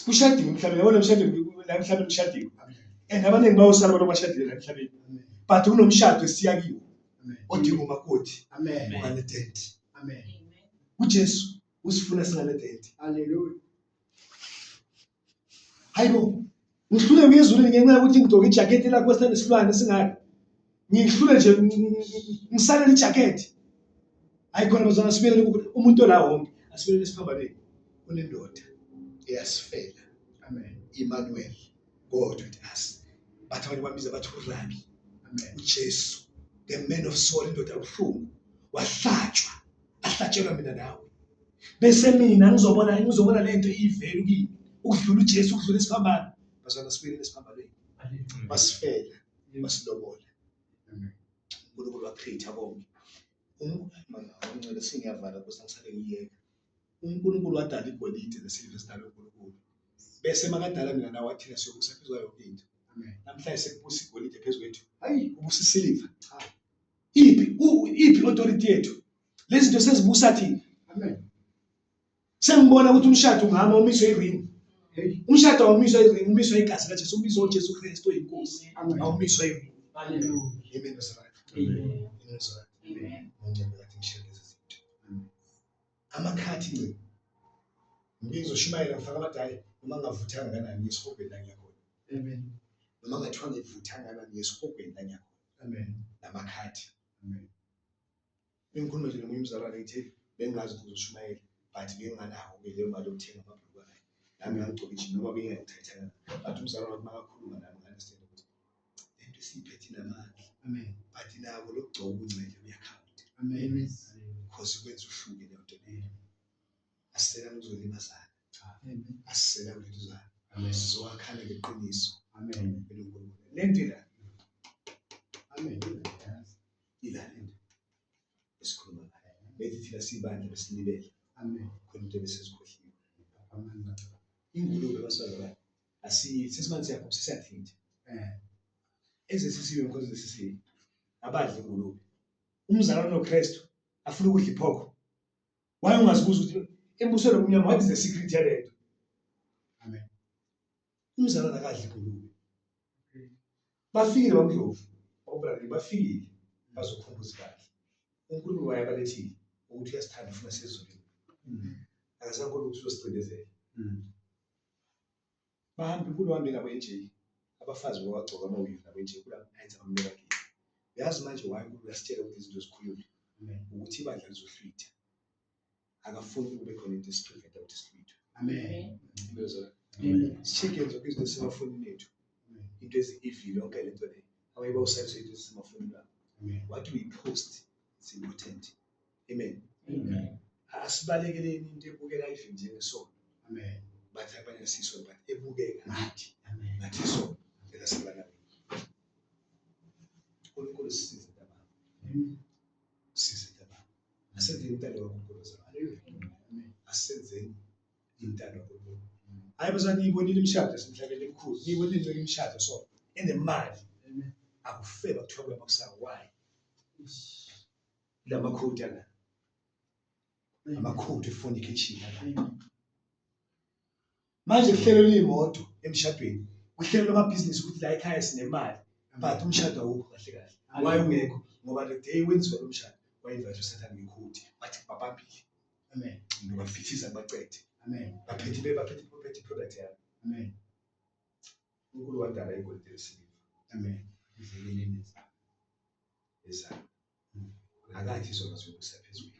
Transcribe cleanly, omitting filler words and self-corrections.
Kushadiwe emhlabeni, yabona emshadweni la emhlabeni kushadiwe. And abaningi bayosala abantu abashadile la emhlabeni. But kunomshado esiya kiwo odinga umakoti Amen. onganedenti. Amen. UJesu usifuna singanedenti. Hallelujah. Hayibo, ngihlule ngiye ezulwini ngenxa yokuthi ngigqoke ijaketi lakho esinesilwane esingaka. Ngihlule nje ngisalele ijaketi. Hayi khona bazwana sibuyele umuntu ola wonke, asibuyele esiphambanweni. Kunendoda eyasifela. Amen. Emmanuel, God with us. Bathi abanye bambiza bathi uRabi. Amen. uJesu, the man of sorrow, indoda yobuhlungu, wahlatshwa, ahlatshelwa mina nawe. Bese mina ngizobona lento iyivelu kimi ukudlula uJesu, ukudlula isiphambano. Bazwana sibuyele esiphambanweni. Basifela, basilobola. uNkulunkulu wachitha konke. Ungcwele sengiyavala Nkosi angisale ngiyeka. UNkulunkulu wadala igolide nesiliva esidalwe uNkulunkulu. Bese makadala mina nawe wathina siyobusa phezu kwayo yonke into. Namhlanje sekubusa igolide phezu kwethu. Hayi, Ubusa isiliva. Cha. Iphi iphi authority yethu? Lezi zinto sezibusa thina. Amen. Sengibona ukuthi umshado ungama umiswe iring. Hey. Umshado awumiswa iring, umiswa igazi laJesu, umiswa uJesu Kristu oyinkosi. Amen. Awumiswa iring. Hallelujah. Amen bazalwane. Amen. Amen bazalwane. Amen. Ngicela ngathi ngishiye lezi zinto. Amakhathi nje. Ngike ngizoshumayela ngifaka amadayi noma ngingavuthanga kanani ngisihogweni la ngiyakhona. Amen. Noma ngathiwa ngivutha kanani ngisihogweni la ngiyakhona. Amen. Namakhathi. Amen. Bengikhuluma nje nomunye umzalwane ngithi bengingazi ukuthi ngizoshumayela but benginganawo-ke leyo mali yokuthenga amabhuluku akayo. Nami ngangigcoka ijini noma bengingangithayithanga but umzalwane wathi makakhuluma nami nga-understand ukuthi le nto esiyiphethe inamandla. Amen. But nako lokugcoka ubungcwele kuyakhawunta Amen. because kwenza uhluke leyo nto leyo. Asiselanga ukuzolimazana, Amen. asiselanga ukududuzana, Amen. sizowakhana ngeqiniso Amen. eloNkulunkulu. Le nto ila Amen. ila le nto esikhuluma ngayo. Bethi thina siyibandla besilibele Amen. khona into ebesizikhohliwe. Amen. Ingulube basazalwane asiyi sesimanje siyakho sesiyathinta. Eh. Ezesisiwe inkosi zesisiwe abadli ingulube. Umzalwane noKristu afuna ukudla iphoko. Why ungazibuza ukuthi embusweni obumnyama what is the secret yalento? Amen. Umzalwane akadli ingulube. Bafikile bamdlovu, bakubrali bafikile bazokhumbuza ibandla. uNkulunkulu wayebalethile ukuthi uyasithanda ufuna sezulwini. Akazange ukuthi uzosicindezela. Bahambe uNkulunkulu uhambe nabo ejele. Abafazi bawagcoka amawivi nabo ejele kula ayenza bamnika kini. Uyazi manje why uNkulunkulu uyasitshela ukuthi izinto zikhulunywe ukuthi ibandla lizohlwitha. Akafuni kube khona into esipreventa ukuthi sihlwithwe. Amen. Ngiyozwa. Amen. Sisheke zonke izinto ezisemafonini ethu. Into ezi-evil yonke le nto le. Abanye bawusayiswe into ezisemafonini abo. Amen. What we post is important. Amen. Amen. Asibalekeleni into ebukeka even njengesono. Amen. Bathi abanye sisono but ebukeka ngathi Amen. ngathi isono phela sibanabo. uNkulunkulu sisize ntababa. Amen. Sisize ntababa. Asenzeni intando kaNkulunkulu bazalwane. Amen. Asenzeni intando kaNkulunkulu. Hayi bazalwane niyibonile imishado yasemhlabeni emikhulu. Niyibonile imishado so enemali. Amen. Akufeba kuthiwa kuyabakusaka why? Lamakhodi ala. Amakhodi efornication ala. Amen. Manje kuhlelelwa iy'moto emshadweni, kuhlelelwa amabhizinisi ukuthi la ekhaya sinemali but umshado awukho kahle kahle. Why ungekho? Ngoba the day wenziwa lo mshado wayinvayithwa uSathane ngekhodi bathi babambile Amen. ngibafithiza ngibacede Amen. baphethe baphethe baphethe i-product yami. Amen. uNkulunkulu wadala igolide lesiliva Amen. ezayo. Akathi zona ziyobusa phezu kwethu.